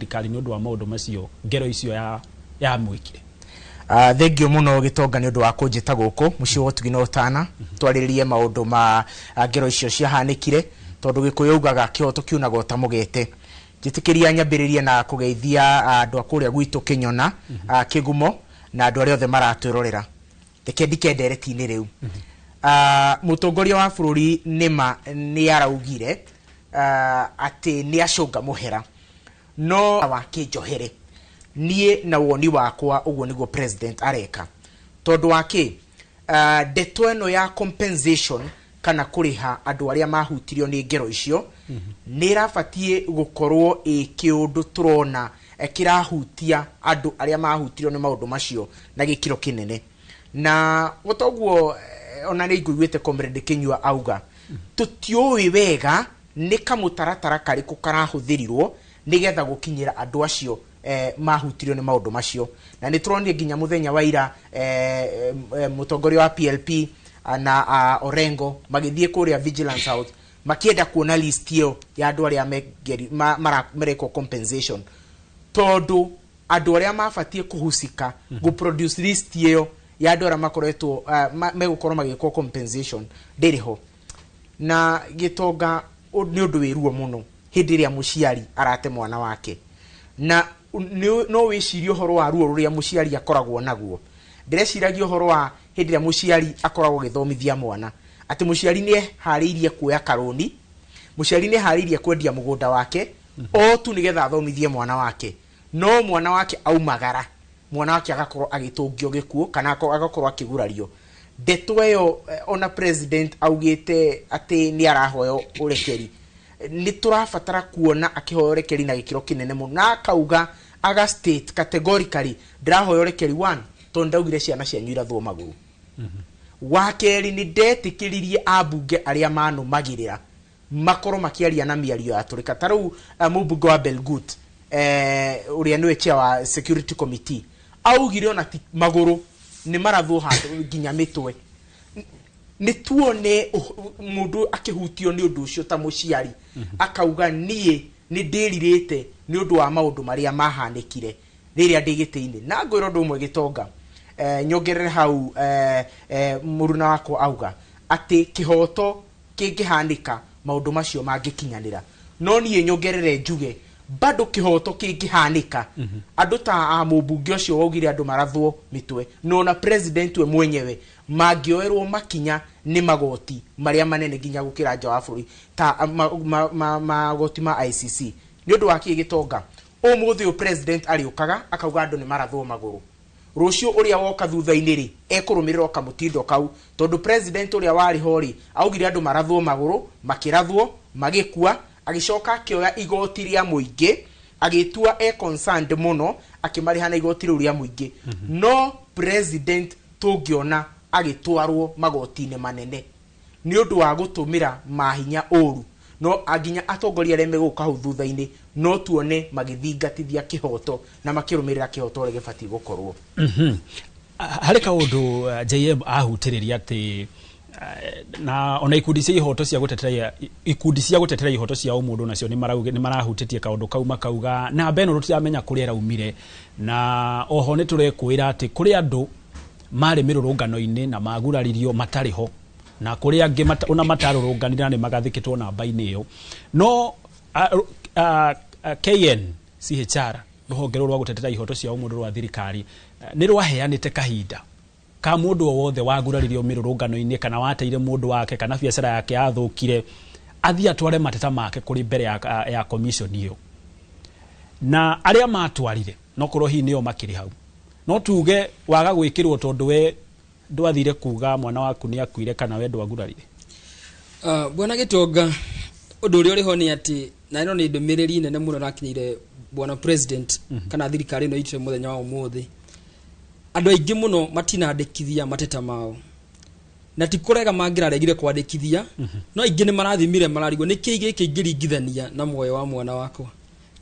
Thirikari nĩ ũndũ wa maũndũ macio, ngero icio ya mwĩkire. Thengio mũno, Gĩtonga, nĩ ũndũ wa kũnjĩta gũkũ mũciĩ wa ũtugi na ũtana twarĩrĩrie maũndũ ma ngero icio ciahanĩkire, tondũ Gĩkũyũ ugaga kĩhoto kiunagwo ta mũgete. Njĩtĩkĩria nyambĩrĩrie na kũgeithia andũ a kũrĩa gwitũ Kĩnyona, Kĩgumo, na andũ arĩa othe maratwĩrorera. Reke ndike ndereti-inĩ rĩu. Mũtongoria wa bũrũri nĩma nĩ araugire atĩ nĩ acũnga mũhera, no wa kĩnjohere niĩ na woni wakwa ũguo nĩguo president areka, tondũ wa kĩ ndeto ĩno ya compensation kana kũrĩha andũ arĩa mahutirio nĩ ngero icio nĩ ĩrabatiĩ gũkorwo ĩ kĩũndũ tũrona kĩrahutia andũ arĩa mahutirio nĩ maũndũ macio na gĩkĩro kĩnene. Na toguo ona nĩ ngũiguĩte Comrade Kĩnyua auga tũtiũĩ wega nĩ kamũtaratara karĩkũ karahũthĩrirwo nĩgetha gũkinyĩra andũ acio mahutirio nĩ maũndũ macio. Na nĩ tũronire nginya mũthenya wa ira mũtongoria wa PLP na Orengo magĩthiĩ kũrĩa Vigilance House makĩenda kuona list ĩyo ya andũ arĩa marekwo compensation, tondũ andũ arĩa mabatiĩ kũhusika gũ produce list ĩyo ya andũ arĩa makoretwo megũkorwo magĩkwo compensation ndĩrĩ ho. Na Gĩtonga, nĩ ũndũ wĩ ruo mũno hĩndĩ ĩrĩa mũciari arate mwana wake, na no wĩcirie ũhoro wa ruo rũrĩa mũciari akoragwo naguo. Ndĩreciragia ũhoro wa hĩndĩ ĩrĩa mũciari akoragwo agĩthomithia mwana, atĩ mũciari nĩ eharĩirie kuoya karũni, mũciari nĩ eharĩirie kwendia mũgũnda wake o tu nĩgetha athomithie mwana wake, no mwana wake aumagara, mwana wake agakorwo agĩtũngio gĩkuũ kana agakorwo akĩgurario. Ndeto ĩyo ona president augĩte atĩ nĩ arahoya ũrekeri, nĩ tũrabatara kuona akĩhoya ũrekeri na gĩkĩro kĩnene mũno, na akauga, aga state categorically, "Ndĩrahoya ũrekeri one, tondũ ndaugire ciana cianyu irathwo magũrũ. Wa kerĩ, nĩ ndetĩkĩririe ambunge arĩa manũmagĩrĩra makorwo makĩaria na mĩario ya tũrĩka." Ta rĩu mũmbunge wa Belgut, ũrĩa nĩwe chair wa security committee, augire ona ti magũrũ nĩ marathwo handũ nginya mĩtwe. Nĩ tuone mũndũ akĩhutio nĩ ũndũ ũcio ta mũciari akauga, "Niĩ nĩ ndĩrirĩte nĩ ũndũ wa maũndũ marĩa mahanĩkire rĩrĩa ndĩ gĩtĩ-inĩ." Na ngwĩra ũndũ ũmwe, Gĩtonga, nyongerere hau mũruna wakwa auga atĩ kĩhoto kĩngĩhanĩka maũndũ macio mangĩkinyanĩra, no niĩ nyongerere njuge bado kĩhoto kĩngĩhanĩka, andũ ta a mũmbunge ũcio waugire andũ marathwo mĩtwe, no na president we mwenyewe mangĩoerwo makinya nĩ magoti marĩa manene nginya gũkĩra nja wa bũrũri, ta magoti ma ICC. Nĩ ũndũ wa kĩ, Gĩtonga, ũmũthĩ ũyũ president arĩũkaga akauga andũ nĩ marathwo magũrũ, rũciũ ũrĩa woka thutha-inĩ rĩ ekũrũmĩrĩra o kamũtindo kau, tondũ president ũrĩa warĩ ho rĩ augire andũ marathwo magũrũ, makĩrathwo magĩkua, agĩcoka akĩoya igoti rĩa mũingĩ, agĩtua e concerned mũno, akĩmarĩha na igoti rĩu rĩa mũingĩ. No president tũngĩona agĩtwarwo magoti-inĩ manene nĩ ũndũ wa gũtũmĩra mahinya ũru, no nginya atongoria arĩa megũka hau thutha-inĩ no tuone magĩthingatithia kĩhoto na makĩrũmĩrĩra kĩhoto ũrĩa gĩbatiĩ gũkorwo. Harĩ kaũndũ JM ahutĩrĩria atĩ na ona ikundi cia ihoto cia gũtetera, ikundi cia gũtetera ihoto cia ũmũndũ nacio nĩ marahutĩtie kaũndũ kau, makauga namba ĩno tũtiramenya kũrĩa ĩraumire. Na oho nĩ tũrekwĩra atĩ kũrĩ andũ marĩ mĩrũrũngano-inĩ na maguraririo matarĩ ho, na kũrĩ angĩ ona matarũrũnganire na nĩ magathĩkĩtwo namba-inĩ ĩyo. No KNCHR, rũhonge rũrũ rwa gũtetera ihoto cia ũmũndũ rwa thirikari, nĩ rwaheanĩte kahinda ka mũndũ o wothe waguraririo mĩrũrũngano-inĩ kana wateire mũndũ wake kana biacara yake yathũkire athiĩ atware mateta make kũrĩ mbere ya commission ĩyo. Na arĩa matwarire no korwo hihi nĩo makĩrĩ hau, no tuge waga gwĩkĩrwo tondũ we ndwathire kuga mwana waku nĩ akuire kana we ndwagurarire. Bwana Gĩtonga, ũndũ ũrĩa ũrĩ ho nĩ atĩ, na ĩno nĩ ndũmĩrĩri nene mũno ĩrakinyĩire bwana president kana thirikari ĩno itũ mũthenya wa ũmũthĩ, andũ aingĩ mũno matinandĩkithia mateta mao, na ti kũrega mangĩraregire kwandĩkithia, no aingĩ nĩ marathimire mararigwo nĩ kĩĩ gĩkĩ ingĩringithania na muoyo wa mwana wakwa,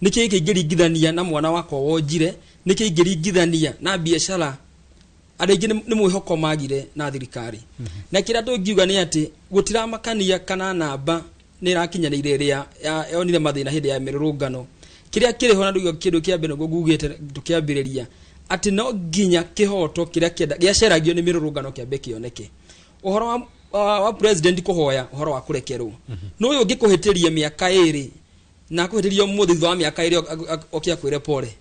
nĩ kĩĩ gĩkĩ ingĩringithania na mwana wakwa wonjire, nĩ kĩĩ ingĩringithania na biacara. Andũ aingĩ nĩ mwĩhoko magire na thirikari. Na kĩrĩa tũngiuga nĩ atĩ gũtiramakania kana namba nĩ ĩrakinyanĩire ĩrĩa yonire mathĩna hĩndĩ ya mĩrũrũngano. Kĩrĩa kĩrĩ ho na ndũigua kĩndũ kĩa mbere nĩguo ngugĩte tũkĩambĩrĩria atĩ no nginya kĩhoto kĩrĩa gĩaceragio nĩ mĩrũrũngano kĩambe kĩoneke. Ũhoro wa president kũhoya ũhoro wa kũrekerwo, no ũyũ ũngĩkũhĩtĩria mĩaka 2 na akũhĩtĩria ũmũthĩ, thutha wa mĩaka 2 oke akwĩre pole.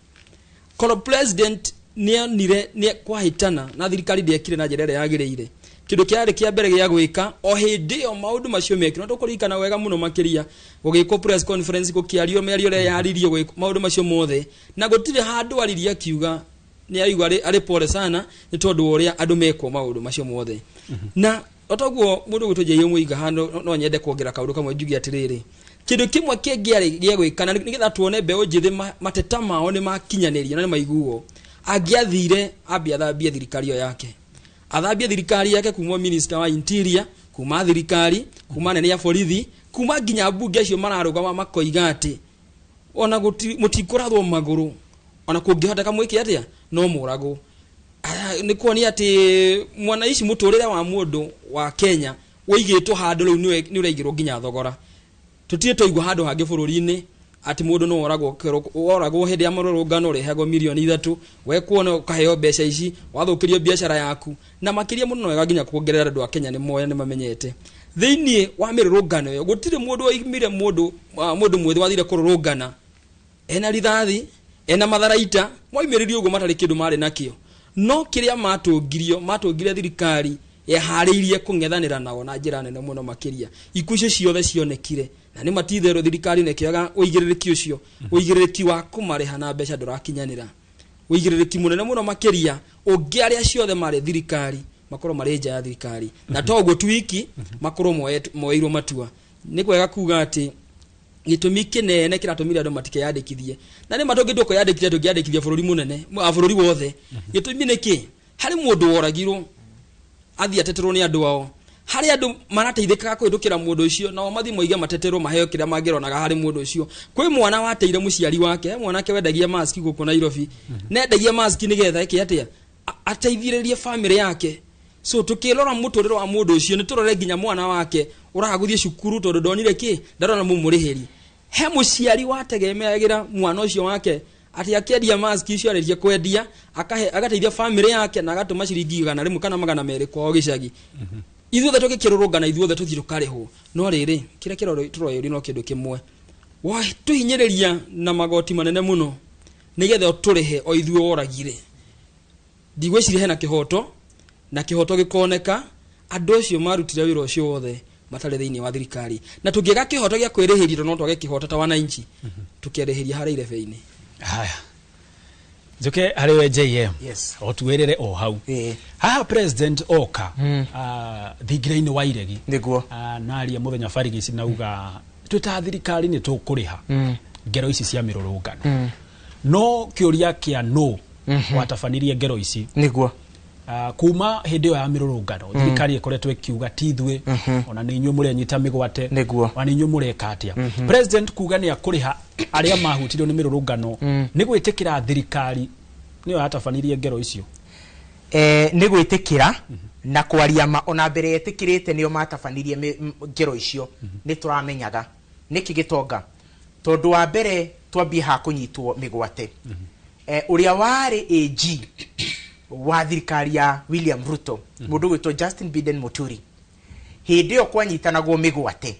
Korwo president nĩonire nĩ kwahĩtana na thirikari ndĩekire na njĩra ĩrĩa yagĩrĩire, kĩndũ kĩarĩ kĩa mbere gĩa gwĩka o hĩndĩ ĩyo maũndũ macio mekirwo, na tũkũririkana wega mũno makĩria gũgĩkwo press conference, gũkĩario mĩario ĩrĩa yaririo, maũndũ macio mothe, na gũtirĩ handũ aririe akiuga nĩ aigua arĩ pole sana nĩ tondũ wa ũrĩa andũ mekwo maũndũ macio mothe. Na otoguo mũndũ gwĩtwo Jaiyo Mũiga handũ, no nyende kuongerera kaũndũ kamwe njuge atĩrĩrĩ, kĩndũ kĩmwe kĩngĩarĩ gĩa gwĩka na nĩgetha tuone mbeũ njĩthĩ mateta mao nĩ makinyanĩria na nĩ maiguo, angĩathire ambie athambie thirikari ĩyo yake, athambie thirikari yake kuma minister wa interior, kuma thirikari, kuma nene ya borithi, kuma nginya mbunge acio mararũgama makoiga atĩ ona mũtikũrathwo magũrũ, ona kũngĩhoteka mwĩke atĩa no mũragwo. Nĩ kuonia atĩ mwanaici mũtũrĩre wa mũndũ wa Kenya ũigĩtwo handũ rĩu nĩ ũraigĩrwo nginya thogora. Tũtirĩ twaigua handũ hangĩ bũrũri-inĩ atĩ mũndũ no oragwo, oragwo hĩndĩ ya mũrũrũngano ũrehagwo 3 mirioni, wekuona ũkaheo mbeca ici, wathũkĩrio biacara yaku. Na makĩria mũno wega nginya kuongerera, andũ a Kenya nĩ moya nĩ mamenyete thĩinĩ wa mĩrũrũngano ĩyo gũtirĩ mũndũ waimire, mũndũ mwĩthĩ wathire kũrũrũngana ena rithathi, ena matharaita, moimĩrĩrio ũguo matarĩ kĩndũ marĩ nakĩo. No kĩrĩa matũngirio, matũngire thirikari yeharĩirie kũng'ethanĩra nao na njĩra nene mũno makĩria. Ikuũ icio ciothe cionekire na nĩ matitherũ thirikari nĩ ĩkĩoyaga ũigĩrĩrĩki ũcio, ũigĩrĩrĩki wa kũmarĩha na mbeca ndũrakinyanĩra, ũigĩrĩrĩki mũnene mũno makĩria ũngĩ arĩa ciothe marĩ thirikari makorwo marĩ nja ya thirikari, na to ũguo tu wiki makorwo moeirwo matua. Nĩ kwega kuga atĩ gĩtũmi kĩnene kĩratũmire andũ matikeyandĩkithie, na nĩ matũngĩtua kwĩyandĩkithia, tũngĩandĩkithia bũrũri mũnene, bũrũri wothe. Gĩtũmi nĩ kĩ? Harĩ mũndũ woragirwo athiĩ ateterwo nĩ andũ ao, harĩ andũ marateithĩkaga kũhĩtũkĩra mũndũ ũcio, nao mathiĩ moige mateterwo maheo kĩrĩa mangĩronaga harĩ mũndũ ũcio. Kwĩ mwana wateire mũciari wake, he mwanake wendagia maski gũkũ Nairobi, nendagia maski nĩgetha eke atĩa? Ateithĩrĩrie famĩlĩ yake. So tukirora mũtũrĩre wa mũndũ ũcio, nĩ tũrore nginya mwana wake ũraga gũthiĩ cukuru tondũ ndonire kĩ, ndarona mũmũrĩhĩri. He mũciari wategemeagĩra mwana ũcio wake atĩ akĩendia maski icio, arĩrie kwendia akahe agateithia famĩlĩ yake na agatũma ciringi 100 kana 200 kwao gĩcagi. Ithuothe tũgĩkĩrũrũngana, ithuothe tũthiĩ tũkarĩhwo. No rĩrĩ, kĩrĩa tũroyũrio no kĩndũ kĩmwe, tũhinyĩrĩria na magoti manene mũno nĩgetha tũrĩhe o ithuĩ woragire. Ndigwĩciria hena kĩhoto na kĩhoto gĩkoneka andũ acio marutire wĩra ũcio wothe matarĩ thĩinĩ wa thirikari. Na tũngĩaga kĩhoto gĩa kwĩrĩhĩria, no twage kĩhoto ta wananchi tũkerĩhĩria harĩa irebe-inĩ. Haya, njoke harĩ we JM. Yes. O tuwĩrĩre o hau. Haha president oka thingira-inĩ wa iregi. Naria mũthenya barigici nauga twĩ ta thirikari nĩ tũkũrĩha ngero ici cia mĩrũrũngano, no kĩũria kĩa no watabanirie ngero ici. Kuma hĩndĩ ĩyo ya mĩrũrũngano, thirikari ĩkoretwo ĩkiuga ti ithuĩ, ona nĩ inyuĩ mũrenyita mĩgwate. Ona nĩ inyuĩ mũreka atĩa. President kuga nĩ akũrĩha arĩa mahutirio nĩ mĩrũrũngano, nĩ gwĩtĩkĩra thirikari nĩyo yatabanirie ngero icio? Nĩ gwĩtĩkĩra na kwaria ma ona mbere etĩkĩrĩte nĩo matabanirie ngero icio, nĩ tũramenyaga nĩkĩ gĩtonga. Tondũ wa mbere twambie ha kũnyitwo mĩgwate, ũrĩa warĩ AG wa thirikari ya William Ruto, mũndũ gwĩtwo Justin Biden Muturi, hĩndĩ ĩyo kwanyitanagwo mĩgwate,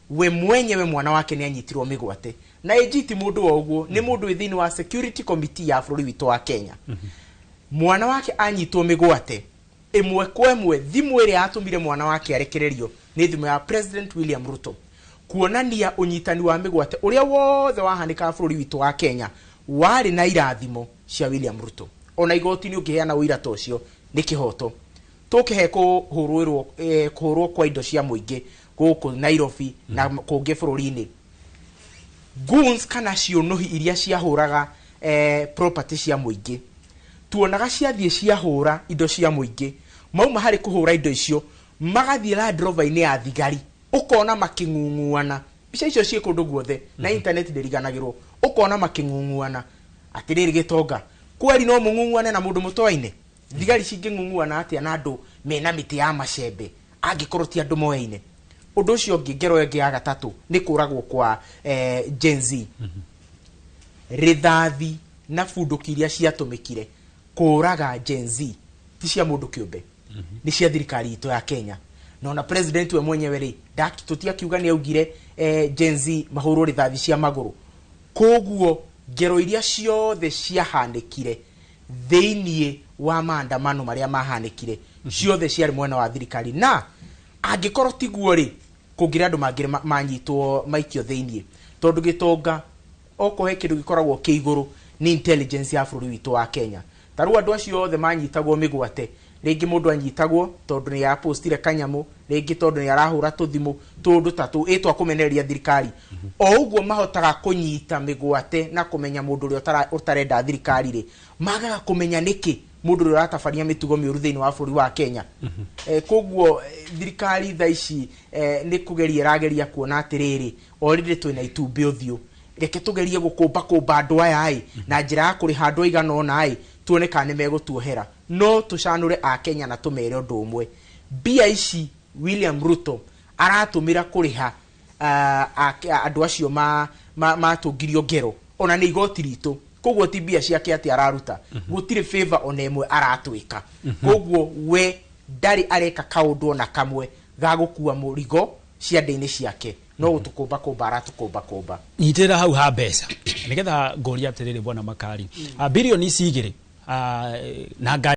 we mwenyewe mwana wake nĩ anyitirwo mĩgwate. Na AG ti mũndũ wa ũguo, nĩ mũndũ wĩ thĩinĩ wa security committee ya bũrũri witũ wa Kenya. Mwana wake anyitwo mĩgwate, ĩmwe kwa ĩmwe thimũ ĩrĩa yatũmire mwana wake arekererio nĩ thimũ ya President William Ruto, kuonania ũnyitani wa mĩgwate ũrĩa wothe wahanĩkaga bũrũri witũ wa Kenya warĩ na irathimo cia William Ruto. Ona igoti-inĩ ũngĩheana ũira ta ũcio nĩ kĩhoto. Tũkĩhe kũhũrwo kũhũrwo kwa indo cia mũingĩ gũkũ Nairobi na kũngĩ bũrũri-inĩ, goons kana ciũnũhi iria ciahũraga property cia mũingĩ, tuonaga ciathiĩ ciahũra indo cia mũingĩ, mauma harĩ kũhũra indo icio magathiĩ Land Rover-inĩ ya thigari, ũkona makĩng'ung'uana. Mbica icio ciĩ kũndũ guothe na internet ndĩriganagĩrwo. Ũkona makĩng'ung'uana. Atĩrĩrĩ gĩtonga, kweri no mũng'ung'uane na mũndũ mũtoaine? Thigari cingĩng'ung'uana atĩa na andũ mena mĩtĩ ya macembe angĩkorwo ti andũ moyaine? Ũndũ ũcio ũngĩ, ngero ĩngĩ ya gatatũ nĩ kũragwo kwa Gen Z. Rithathi na bunduki iria ciatũmĩkire kũraga Gen Z ti cia mũndũ kĩũmbe, nĩ cia thirikari itũ ya Kenya. Na ona president we mwenyewe rĩ, tũtiakiuga nĩ augire Gen Z mahũrwo rithathi cia magũrũ. Koguo ngero iria ciothe ciahanĩkire thĩiniĩ wa maandamano marĩa mahanĩkire ciothe ciarĩ mwena wa thirikari. Na angĩkorwo tiguo rĩ, kũngĩrĩ andũ mangĩ manyitwo maikio thĩiniĩ, tondũ gĩtonga okorwo he kĩndũ gĩkoragwo kĩ igũrũ nĩ intelligence ya bũrũri witũ wa Kenya. Ta rĩu andũ acio othe manyitagwo mĩgwate, rĩngĩ mũndũ anyitagwo tondũ nĩ apostire kanyamũ, rĩngĩ tondũ nĩ arahũra tũthimũ tũndũ ta tũ ĩ twa kũmenereria thirikari. O ũguo mahotaga kũnyita mĩgwate na kũmenya mũndũ ũrĩa ũtarenda thirikari rĩ, magaga kũmenya nĩkĩ mũndũ ũrĩa ũratabania mĩtugo mĩũru thĩinĩ wa bũrũri wa Kenya. Koguo thirikari thaa ici nĩ kũgeria ĩrageria kuona atĩrĩrĩ, already twĩna itumbĩ ũthiũ, reke tugerie gũkũmba kũmba andũ aya ĩ na njĩra ya kũrĩha andũ aigana ũna ĩ, tuone kana nĩ megũtuohera. No tũcanũre a Kenya na tũmere ũndũ ũmwe, mbia ici William Ruto aratũmĩra kũrĩha andũ acio matũngirio ngero ona nĩ igoti ritũ, koguo ti mbia ciake atĩ araruta, gũtirĩ favor ona ĩmwe aratwĩka. Koguo we ndarĩ areka kaũndũ ona kamwe ga gũkua mũrigo ciande-inĩ ciake, no gũtũkũmba kũmba aratũkũmba kũmba. Nyitĩrĩra hau ha mbeca nĩgetha ngũria atĩrĩrĩ, bwana Makari, bilioni ici igĩrĩ na ngari